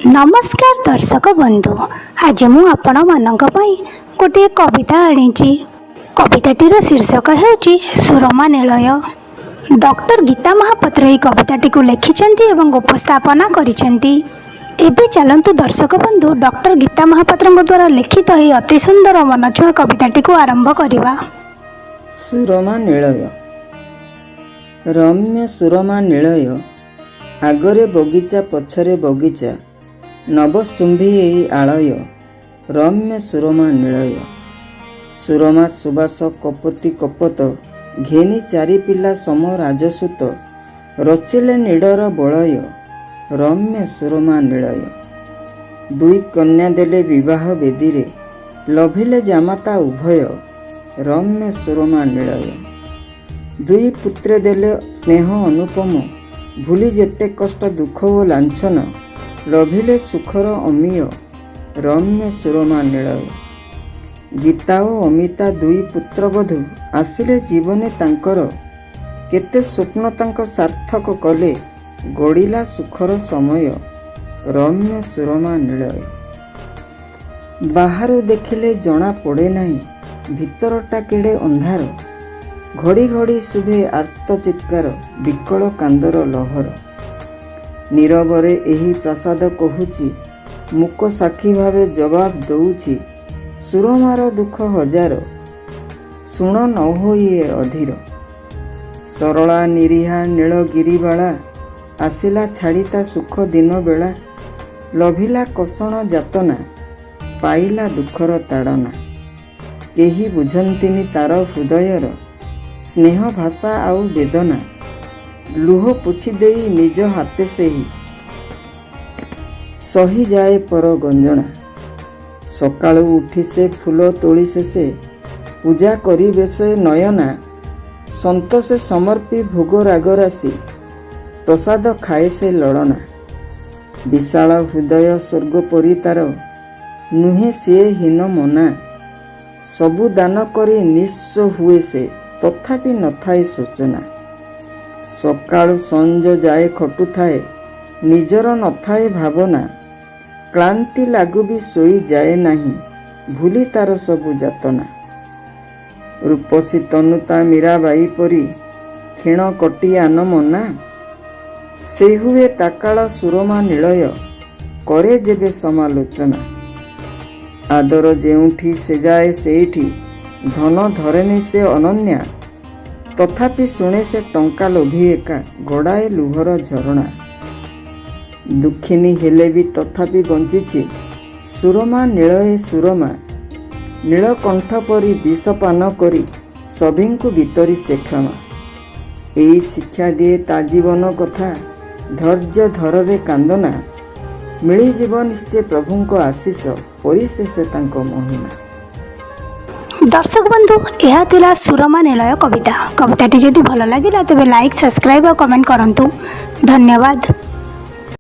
ନମସ୍କାର ଦର୍ଶକ ବନ୍ଧୁ, ଆଜି ମୁଁ ଆପଣମାନଙ୍କ ପାଇଁ ଗୋଟିଏ କବିତା ଆଣିଛି। କବିତାଟିର ଶୀର୍ଷକ ହେଉଛି ସୁରମା ନିଳୟ। ଡକ୍ଟର ଗୀତା ମହାପାତ୍ର ଏହି କବିତାଟିକୁ ଲେଖିଛନ୍ତି ଏବଂ ଉପସ୍ଥାପନା କରିଛନ୍ତି। ଏବେ ଚାଲନ୍ତୁ ଦର୍ଶକ ବନ୍ଧୁ, ଡକ୍ଟର ଗୀତା ମହାପାତ୍ରଙ୍କ ଦ୍ୱାରା ଲିଖିତ ଏହି ଅତି ସୁନ୍ଦର ମନଛୁଆଁ କବିତାଟିକୁ ଆରମ୍ଭ କରିବା। ସୁରମା ନିଳୟ। ରମ୍ୟ ସୁରମା ନିଳୟ, ଆଗରେ ବଗିଚା, ପଛରେ ବଗିଚା, ନବଶ୍ଚୁମ୍ବୀ ଏଇ ଆଳୟ, ରମ୍ୟ ସୁରମା ନିଳୟ। ସୁରମା ସୁବାସ କପୋତୀ କପୋତ ଘେନି ଚାରି ପିଲା ସମ ରାଜସୁତ ରଚିଲେ ନୀଡ଼ର ବଳୟ, ରମ୍ୟ ସୁରମା ନିଳୟ। ଦୁଇ କନ୍ୟା ଦେଲେ ବିବାହ ବେଦୀରେ, ଲଭିଲେ ଜାମାତା ଉଭୟ, ରମ୍ୟ ସୁରମା ନିଳୟ। ଦୁଇ ପୁତ୍ରେ ଦେଲେ ସ୍ନେହ ଅନୁପମ, ଭୁଲି ଯେତେ କଷ୍ଟ ଦୁଃଖ ଓ ଲାଞ୍ଛନ, ଲଭିଲେ ସୁଖର ଅମୀୟ, ରମ୍ୟ ସୁରମା ନିଳୟ। ଗୀତା ଓ ଅମିତା ଦୁଇ ପୁତ୍ରବଧୂ ଆସିଲେ ଜୀବନେ ତାଙ୍କର, କେତେ ସ୍ୱପ୍ନ ତାଙ୍କ ସାର୍ଥକ କଲେ, ଗଡ଼ିଲା ସୁଖର ସମୟ, ରମ୍ୟ ସୁରମା ନିଳୟ। ବାହାରୁ ଦେଖିଲେ ଜଣା ପଡ଼େ ନାହିଁ ଭିତରଟା କେଡ଼େ ଅନ୍ଧାର, ଘଡ଼ି ଘଡ଼ି ଶୁଭେ ଆର୍ତ୍ତ ଚିତ୍କାର, ବିକଳ କାନ୍ଦର ଲହର। ନୀରବରେ ଏହି ପ୍ରାସାଦ କହୁଛି, ମୂକ ସାକ୍ଷୀ ଭାବେ ଜବାବ ଦଉଛି, ସୁରମାର ଦୁଃଖ ହଜାର, ଶୁଣ ନ ହୋଇ ଏ ଅଧୀର। ସରଳା ନିରୀହା ନୀଳଗିରିବାଳା ଆସିଲା ଛାଡ଼ି ତା ସୁଖ ଦିନ ବେଳା, ଲଭିଲା କଷଣ ଯାତନା, ପାଇଲା ଦୁଃଖର ତାଡ଼ନା। କେହି ବୁଝନ୍ତିନି ତାର ହୃଦୟର ସ୍ନେହ ଭାଷା ଆଉ ବେଦନା, ଲୁହ ପୋଛି ଦେଇ ନିଜ ହାତେ ସେହି ସହିଯାଏ ପର ଗଞ୍ଜଣା। ସକାଳୁ ଉଠି ସେ ଫୁଲ ତୋଳି ଶେଷେ ପୂଜା କରିବେ ସେ ନୟନା, ସନ୍ତୋଷେ ସମର୍ପି ଭୋଗ ରାଗ ରାଶି ପ୍ରସାଦ ଖାଏ ସେ ଲଳନା। ବିଶାଳ ହୃଦୟ ସ୍ୱର୍ଗ ପରି ତାର, ନୁହେଁ ସିଏ ହୀନ ମନା, ସବୁ ଦାନ କରି ନିଃସ୍ୱ ହୁଏ ସେ, ତଥାପି ନଥାଏ ଶୋଚନା। ସକାଳୁ ସଞ୍ଜ ଯାଏ ଖଟୁଥାଏ, ନିଜର ନଥାଏ ଭାବନା, କ୍ଳାନ୍ତି ଲାଗୁ ବି ଶୋଇଯାଏ ନାହିଁ ଭୁଲି ତାର ସବୁ ଯାତନା। ରୂପସୀ ତନୁ ତା ମୀରାବାଇ ପରି କ୍ଷୀଣ କଟି ଆନମନା, ସେ ହୁଏ ତାକାଳ ସୁରମା ନିଳୟ କରେ ଯେବେ ସମାଲୋଚନା। ଆଦର ଯେଉଁଠି ସେ ଯାଏ ସେଇଠି ଧନ ଧରେନି ସେ ଅନନ୍ୟା, ତଥାପି ଶୁଣେ ସେ ଟଙ୍କା ଲୋଭୀ ଏକା ଗଡ଼ାଏ ଲୁହର ଝରଣା। ଦୁଃଖିନୀ ହେଲେ ବି ତଥାପି ବଞ୍ଚିଛି ସୁରମା ନିଳୟେ ସୁରମା, ନୀଳକଣ୍ଠ ପରି ବିଷପାନ କରି ସଭିଙ୍କୁ ବିତରି ସେ କ୍ଷମା। ଏଇ ଶିକ୍ଷା ଦିଏ ତା ଜୀବନ କଥା, ଧୈର୍ଯ୍ୟ ଧରରେ କାନ୍ଦନା, ମିଳିଯିବ ନିଶ୍ଚୟ ପ୍ରଭୁଙ୍କ ଆଶିଷ, ପରିଶେଷେ ତାଙ୍କ ମହିମା। ଦର୍ଶକ ବନ୍ଧୁ, ଏହା ଥିଲା ସୁରମା ନିଳୟ କବିତା। କବିତାଟି ଯଦି ଭଲ ଲାଗିଲା, ତେବେ ଲାଇକ୍, ସବସ୍କ୍ରାଇବ୍ ଆଉ କମେଣ୍ଟ କରନ୍ତୁ। ଧନ୍ୟବାଦ।